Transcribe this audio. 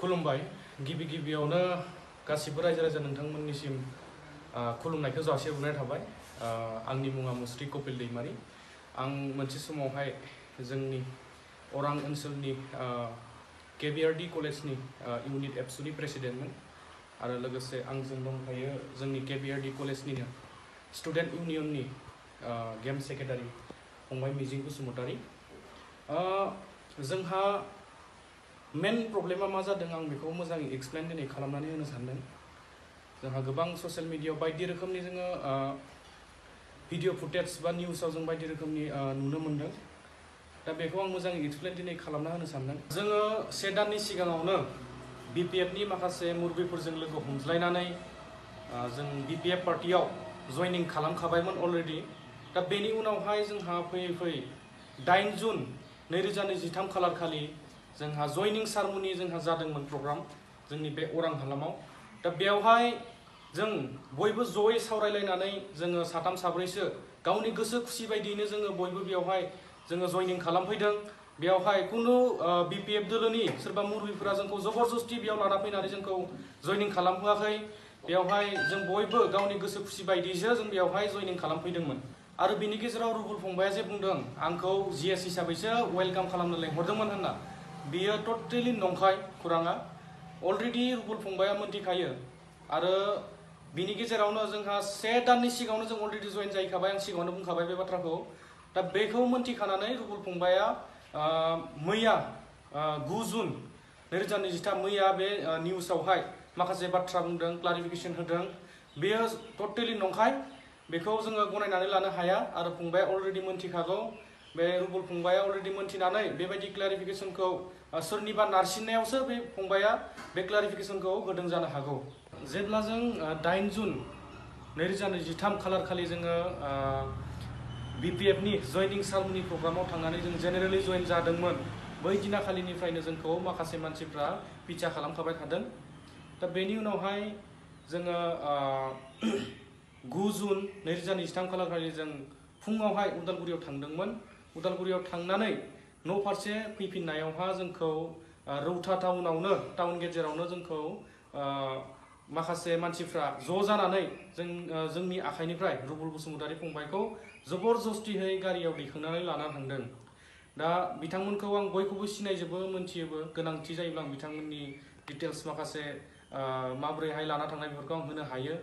खुलुमबाय गिबियावनो गासिबो रायजो नोंथांमोननिसिम खुलुमनायखौ जासिहरनाय थाबाय। आंनि मुङा मुस्रि कपिल दैमारि। आं मोनसे समावहाय जोंनि अरां ओनसोलनि KBRD कलेजनि unitएबसनि प्रेसिडेन्टमोन आरो लोगोसे आंजों दंफायो जोंनि KBRD कलेजनिनो स्टुडेन्ट इउनियननि गेम सेक्रेटारि फंबाय मिजिं बसुमतारी। जोंहा मेन प्रब्लेमा मा जादों आं बेखौ मोजाङै एक्सप्लेन दिनै खालामनानै होनो सानदों। जोंहा गोबां ससियेल मिडियायाव बायदि रोखोमनि जोङो भिडिअ फुटेज बा निउसाव जों बायदि रोखोमनि नुनो मोनदों। दा बेखौ आं मोजाङै एक्सप्लेन दिनै खालामना होनो सानदों। जोङो से दाननि सिगाङावनो BPFनि माखासे मुरबिफोरजों लोगो हमज्लायनानै जों BPF पार्टियाव जयनिं खालामखाबायमोन अलरेडि। दा बेनि उनावहाय जोंहा फैयै 8 जुन 2023 खालार खालि जोंहा जयनिं सारमनि जोंहा जादोंमोन प्रग्राम जोंनि बे अरां हालामाव। दा बेवहाय जों बयबो जयै सावरायलायनानै जोङो साथाम साब्रैसो गावनि गोसो खुसि बायदियैनो जोङो बयबो बेवहाय जोङो जयनिं खालामफैदों। बेवहाय कुनु BPF दोलोनि सोरबा मुरबिफोरा जोंखौ जबरदस्ति बेयाव लाना फैनानै जोंखौ जयनिं खालामहोआखै। बेवहाय जों बयबो गावनि गोसो खुसि बायदिसो जों बेवहाय जयनिं खालामफैदोंमोन। आरो बिनि गेजेराव रुबुल फंबाया जे बुंदों आंखौ GS हिसाबैसो वेलकाम खालामनो लेंहरदोंमोन होनना, बियो टटेलि नंखाय खुराङा। अलरेडि रुबुल फंबाया मोनथिखायो आरो बिनि गेजेरावनो जोंहा से दाननि सिगाङावनो जों अलरेडि जइन जाहैखाबाय। आं सिगाङावनो बुंखाबाय बे बाथ्राखौ। दा बेखौ मोनथिखानानै रुबुल फंबाया मैया 9 जुन 2023 मैया बे निउसावहाय माखासे बाथ्रा बुंदों, क्लारिफिकेसन होदों। बेयो टटेलि नंखाय। बेखौ जोङो गनायनानै लानो हाया आरो फंबाया अलरेडि मोनथिखागौ। बे रुबुल फंबाया अलरेडि मोनथिनानै बेबायदि क्लारिफिकेसनखौ सोरनिबा नारसिननायावसो बे फंबाया बे क्लारिफिकेसनखौ होदों जानो हागौ। जेब्ला जों 8 जुन 2023 खालार खालि जोङो BPFनि जयनिं सारमनि प्रग्रामाव थांनानै जों जेनेरेलि जइन जादोंमोन, बै दिनाखालिनिफ्रायनो जोंखौ माखासे मानसिफ्रा पिछा खालामखाबाय थादों। दा बेनि उनावहाय जोङो 9 जुन 2023 खालार खालि जों फुङावहाय उदालगुरियाव थांदोंमोन। उदालगुरियाव थांनानै न' फारसे फैफिननायावहा जोंखौ रौता टाउनावनो टाउन गेजेरावनो जोंखौ माखासे मानसिफ्रा ज' जानानै जोंनि आखाइनिफ्राय रुबुल बसुमतारी फंबायखौ जबरदस्तियै गारियाव दैखांनानै लाना थांदों। दा बिथांमोनखौ आं बयखौबो सिनायजोबो, मोनथियोबो। गोनांथि जायोब्ला आं बिथांमोननि डिटेल्स माखासे माबोरैहाय लाना थांनाय बेफोरखौ आं होनो हायो।